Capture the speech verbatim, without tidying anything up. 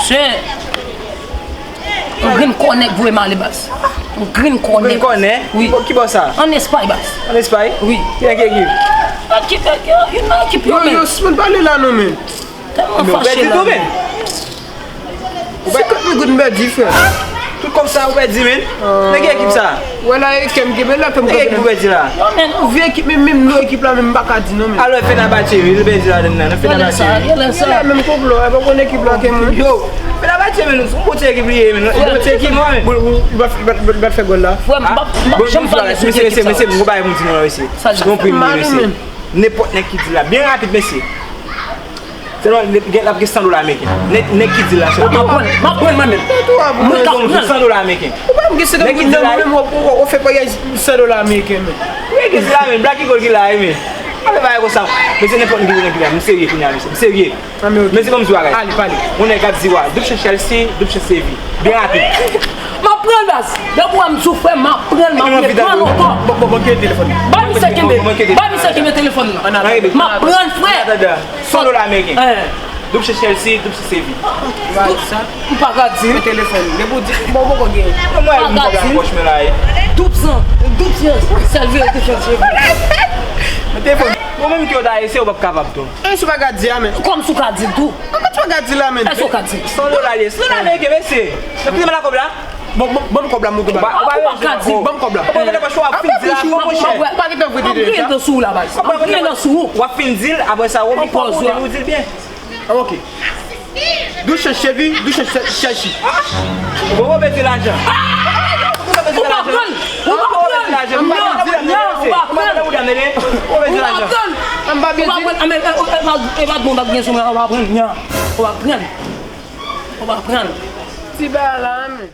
Mesye, yon grenn kò nèg voye m ale, baz. Yon grenn kò nèg. Grenn kò nèg? Wi. Ki bò sa? Ann Espay, baz. Ann Espay? Wi. Ki nèg ki ekip? Ekip, ekip, youn nan ekip yo, men. Yo, yo, sispann pale la non, men. Tèlman fache la. Ou pèdi tou, men. Senkant mil goud m pèdi, frè. Tout kòb sa ou pèdi, men. Nan ki ekip sa? Wè la, e kè m kenbe la, kè m kenbe la. Nan ki ekip ou pèdi la? Yo, men. Vye ekip, men menm non ekip la, men m pa ka di non, men. Alò, Fenerbahçe, wi, li pèdi ladann nan. Fenerbahçe. Yo la, menm konplo, e pa konn ekip la ke mwen. Yo, Fenerbahçe, men, se yon bon ti ekip li ye, men. Yon bon ti ekip, non, men. Bon, bon, li pa, li pa, li pa, li pa fè gòl la. Frè m, m pa, m pa janm pale sou ekip sa. Mesye, mesye, m gon bagay pou m di nou la, mesye. Sa di. Gon premye, mesye. Nenpòt nèg ki di la, byen rapid, mesye. Sèlman, nèg, gen, l ap gen san dola ameriken. Nèg, nèg ki di l la, se. M ap pran, m ap pran mwen menm. Mwen k ap pran. San dola ameriken. Ou pa m gen senkant goud nan mwen menm, w, w, w fè payaj san dola ameriken, men. Nèg ki di la, men, Black Eagle ki la, men. Pa fè bagay konsa. Men se nenpòt nèg ki di la, m serye kounye a, mesye. M serye. Men se kòm si w a gay. Ale, pale. Yon nèg k ap di, wa, double chance Chelsea, double chance Sevilla. Byen rapid. M ap pran l, baz. Depi w wè m sou frè m, m ap pran l, m ap pran l ankò. Bon, bon, bon, kenbe telefòn nan. Ba misye kenbe. Ba misye kenbe telefòn nan. M ap pran l, frè. San dola ameriken. Double chance Chelsea, double chance Sevilla. M pa ka di. Men telefòn. Depi w di, bon, bon, bon, gen. Mwen, m pa ka di. Double san, double chance, sèl verite chance. Men telefòn. Bon, menm ke w ta eseye, w p ap kapab tou. E si w pa ka di a, men. Kòm si w ka di l tou. Kòm si w pa ka di la, men. Èske w ka di? San dola li ye. San dola ameriken, mesye. Nan ki te manda kòb la? Bon, bon, bon, kòb la, mouton ba. Ou pa ka di. Bon, kòb la. Ou pa gentan pran chwa, w ap fin di la, fò mwen chè. Ou pa gentan vre de. M ap griyen dan sou ou la, baz. M ap griyen dan sou ou. W ap fin di l, apre sa, w ap di l byen. Ah, ok. Double chance Chevy, double chance Chelsea. Ou pa pèdi lajan. Ou pa pran. Ou pa pran. Ou pa pran. Ou pa pran. Ou pa pran. Ou pa pran. Ou pa pran. Ou pa pran. Ou pa pran. Ou pa pran. Ou pa pran. Ti bagay la, men.